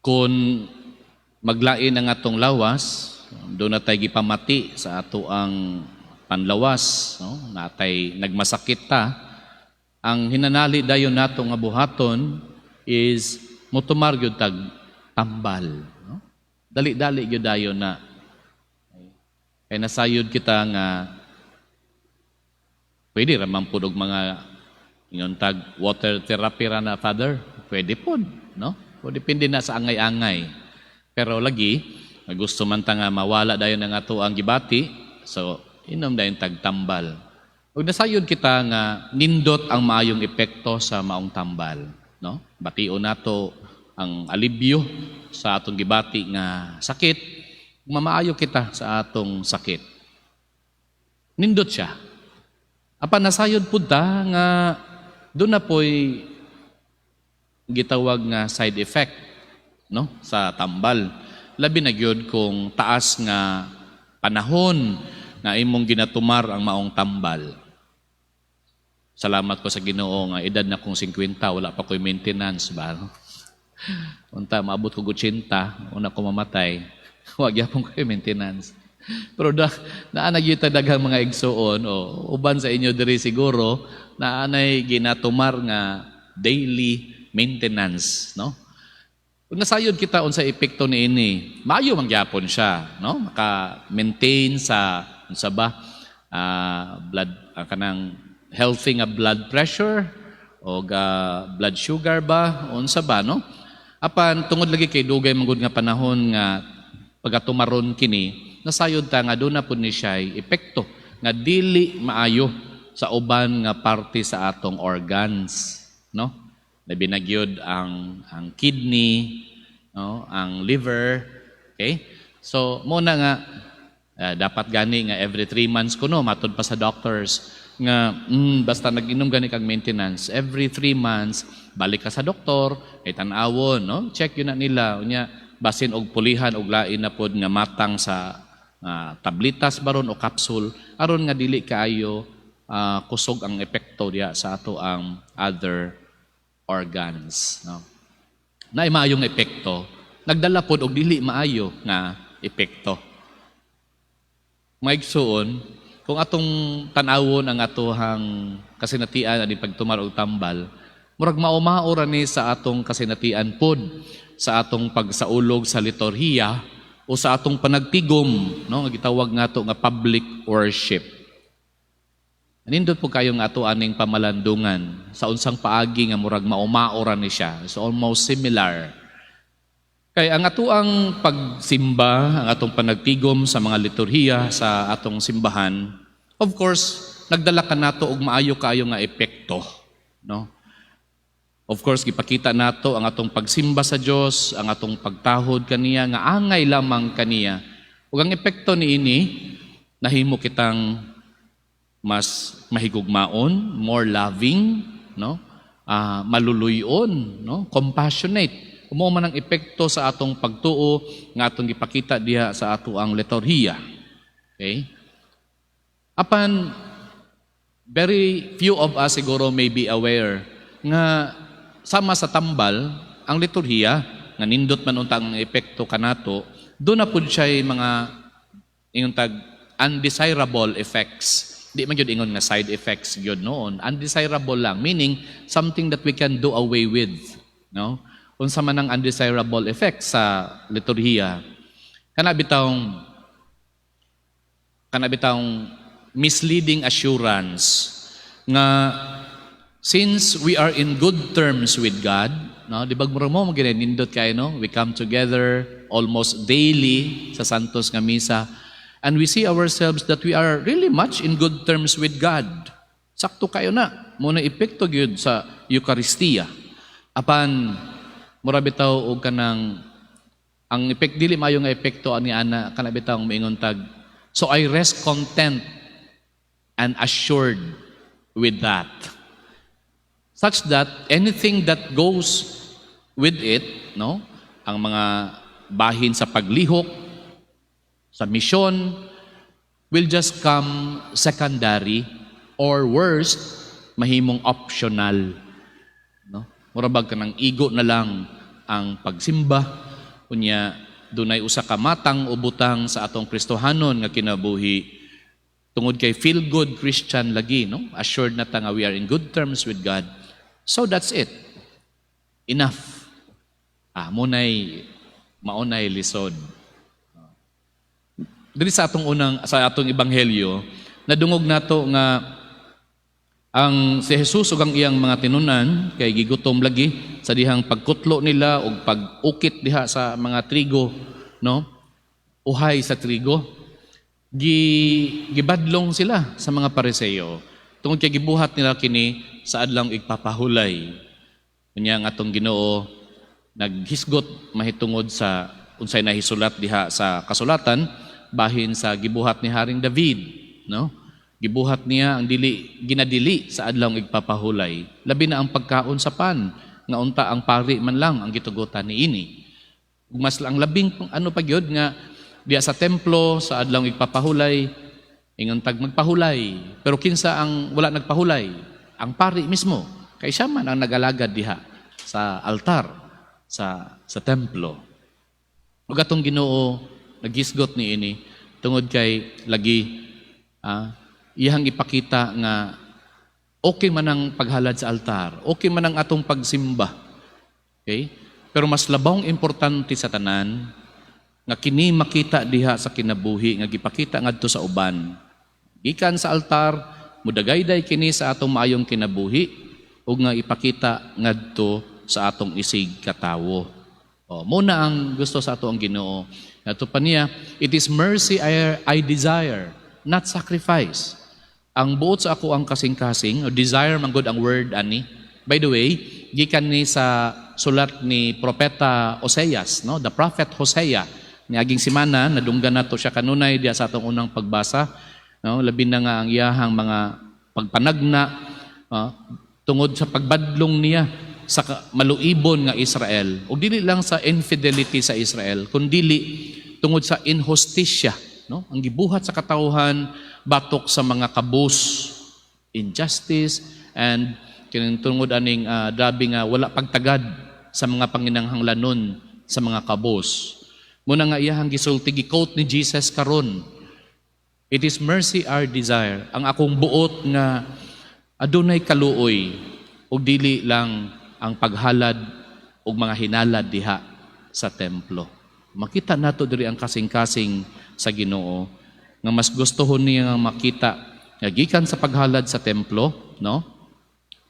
Kung maglain ang atong lawas, duna tay gipamati sa atoang panlawas, no? Natay nagmasakit ta, ang hinanali dayon nato nga buhaton is mutumar gyud tag tambal, no? Dali-dali gyud dayon na. Kay nasayod kita nga pwede ra man pud og mga ingon tag water therapy ra na, Father, pwede pod, no? O depende na sa angay-angay. Pero lagi, gusto man ta nga mawala dayon ang ato ang gibati, so inom dayon tag tambal. Ug nasayod kita nga nindot ang maayong epekto sa maong tambal, no? Bation nato ang alibyo sa atong gibati nga sakit, mamaayo kita sa atong sakit. Nindot siya. Apan nasayod pud ta nga duna po'y gitawag nga side effect, no, sa tambal. Labi na gyud kung taas nga panahon nga imong ginatumar ang maong tambal. Salamat ko sa Ginoo nga edad na kong 50, wala pa ko'y maintenance ba, no? Unta maabot ko 80, una ko mamatay, wa gyapon ko'y maintenance. Pero da, naa na gyud ta daghang mga igsuon o uban sa inyo diri siguro naa nay ginatumar nga daily maintenance, no? Kung nasayod kita unsa epekto niini, maayo man gyapon siya, no? Maka-maintain sa unsa ba, blood, kanang healthy nga blood pressure o blood sugar ba, unsa ba, no? Apan tungod lagi kay dugay man gud nga panahon nga pagatumaron kini, nasayod ta nga duna pud ni siya epekto nga dili maayo sa uban nga parte sa atong organs, no? Labi na gyud ang kidney, no, ang liver, okay? So mo na nga dapat gani nga every 3 months kuno, matud pa sa doctors nga basta nag-inom gani kag maintenance every 3 months, balik ka sa doktor kay tan-awon, no, check gyud na nila. Unya basin og pulihan og lain na pod nga matang sa tabletas baron o capsule aron nga dili kaayo kusog ang epekto diya sa ato ang other organs, no? Naay maayong epekto, nagdala pod og dili maayo nga epekto. Maigsuon, kung atong tan-awon ang atohang kasinatian ani pagtumar og tambal, murag mao-mao ra ni sa atong kasinatian pod sa atong pagsaulog sa liturhiya o sa atong panagtigom, no, nga gitawag nato nga public worship. Nindot po kayo nga ato aning pamalandungan sa unsang paagi nga murag mao-mao ra ni siya. It's almost similar. Kay ang atoang pagsimba, ang atong panagtigom sa mga liturhiya sa atong simbahan, of course, nagdala ka nato og maayo kaayo nga epekto, no? Of course, gipakita nato ang atong pagsimba sa Dios, ang atong pagtahod kaniya nga angay lamang kaniya. Ug ang epekto niini, nahimo kitang mas mahigugmaon, more loving, no? Maluluyon, no? Compassionate. Mao man ang epekto sa atong pagtuo nga atong gipakita diha sa ato ang liturhiya. Okay? Apan very few of us siguro may be aware nga sama sa tambal ang liturhiya nga nindot man unta ang epekto kanato, duna pud siya mga ingon tag undesirable effects. Di man gyud ingon nga side effects gyud noon, undesirable lang, meaning something that we can do away with, no? Unsa man ang undesirable effects sa liturhiya? Kana bitawng misleading assurance nga since we are in good terms with God, no? Di ba mura mo nindot kay, no? We come together almost daily sa Santos nga misa and we see ourselves that we are really much in good terms with God. Sakto kayo na. Mao na epekto gyud sa Eucharistia. Apan mura bitaw og kanang ang epek dili maayo nga epekto ani ana, kana bitaw moingon tag so I rest content and assured with that, such that anything that goes with it, no, ang mga bahin sa paglihok sa misyon will just come secondary or worst, mahimong optional, no? Mura bag kanang igo na lang ang pagsimba. Unya dunay usa ka matang o butang sa atong Kristohanon nga kinabuhi tungod kay feel good Christian lagi, no? Assured na ta nga we are in good terms with God. So that's it. Enough. Munay maunay lisod. Diri sa atong unang sa atong ebanghelyo, nadungog nato nga ang si Jesus ug ang iyang mga tinunan kay gigutom lagi sa dihang pagkutlo nila og pag-ukit diha sa mga trigo, no? Uhay sa trigo. Gibadlong sila sa mga Pariseo tungod kay gibuhat nila kini sa adlawng igpapahulay. Unya ang atong Ginoo naghisgot mahitungod sa unsay nahisulat diha sa kasulatan bahin sa gibuhat ni Haring David, no? Gibuhat niya ang dili ginadili sa adlawng igpapahulay. Labi na ang pagkaon sa pan nga unta ang pari man lang ang gitugutan niini. Ug mas ang labing ano pa gyud nga diya sa templo sa adlawng igpapahulay, ingon tag magpahulay. Pero kinsa ang wala nagpahulay? Ang pari mismo. Kay siya man ang nagalagad diha sa altar sa templo. Ug atong Ginoo naghisgot niini tungod kay lagi iyang ipakita nga okay man ang paghalad sa altar, okay man ang atong pagsimba. Okay? Pero mas labawng importante sa tanan nga kini makita diha sa kinabuhi nga gipakita ngadto sa uban. Gikan sa altar, mudagayday kini sa atong maayong kinabuhi ug nga ipakita ngadto sa atong isig katawo. O, muna ang gusto sa ato ang Ginoo. Ngadto pa niya, "It is mercy I desire, not sacrifice." Ang buot sa ako ang kasing-kasing, o desire man gud ang word ani. By the way, gikan ni sa sulat ni Propeta Oseas, no? The prophet Hosea. Niaging simana, nadunggan nato siya kanunay diya sa atong unang pagbasa, no? Labi na nga ang iyahang mga pagpanagna tungod sa pagbadlong niya sa maluibon nga Israel. O dili lang sa infidelity sa Israel, kundili tungod sa inhustisya, no? Ang gibuhat sa katawhan batok sa mga kabus, injustice and kining tungod aning grabe nga wala pagtagad sa mga panginahanglanon sa mga kabus. Muna nga iyahang gisulti, gi-quote ni Jesus karon. "It is mercy I desire." Ang akong buot nga adunay kaluoy ug dili lang ang paghalad og mga hinalad diha sa templo. Makita nato diri ang kasing-kasing sa Ginoo nga mas gustohon niya nga makita nga gikan sa paghalad sa templo, no?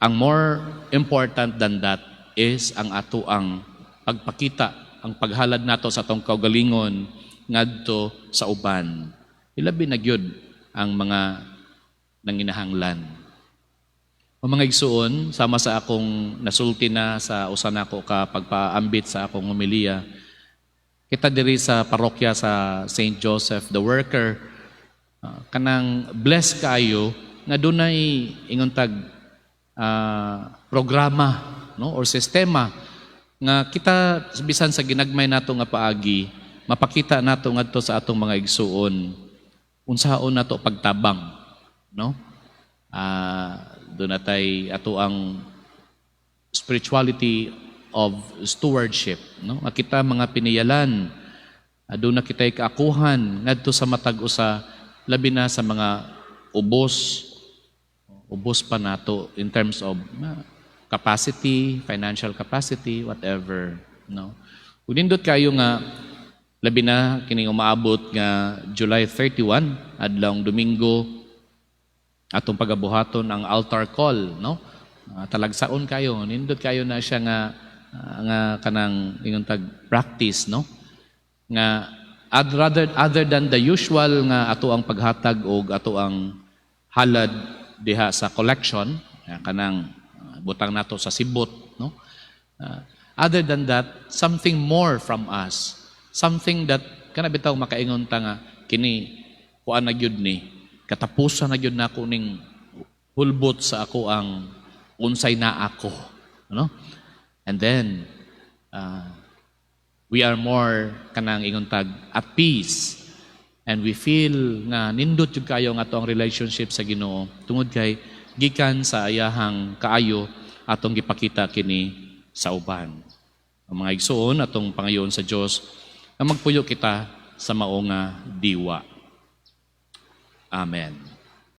Ang more important than that is ang ato ang pagpakita, ang paghalad nato sa atong kaugalingon ngadto sa uban. Ilabi na gyud ang mga nanginahanglan. O mga igsuon, sama sa akong nasulti na sa usa nako ka pagpaambit sa akong homilya, kita diri sa parokya sa St. Joseph the Worker, kanang bless kaayo nga dunay ingon tag programa, no, or sistema nga kita bisan sa ginagmay nato nga paagi mapakita nato ngadto sa atong mga igsuon unsaon nato pagtabang, no? Doon natay ato ang spirituality of stewardship, no, nga kita mga piniyalan aduna kitay kaakuhan ngadto sa matag usa, labi na sa mga ubos ubos pa nato in terms of capacity, financial capacity, whatever, no? Ug nindot kayo nga labi na kining umaabot nga July 31, adlawng Domingo, atong pagabuhaton ang altar call, no? Talagsaon kayo, nindot kayo na siya nga kanang ingon tag practice, no? Nga rather other than the usual nga ato ang paghatag og ato ang halad diha sa collection, kanang butang nato sa sibot, no? Other than that, something more from us. Something that kana bitaw makaingon ta nga kini kuan na gyud ni, katapusan na gyud nako ning hulbot sa ako ang unsay na ako, no? And then we are more kanang ingon tag at peace and we feel nga nindot jud kayo nga ato ang relationship sa Ginoo tungod kay gikan sa ayahang kaayo atong gipakita kini sa uban. Ang mga igsoon, atong pangayoon sa Dios nga magpuyo kita sa mao nga diwa. Amen.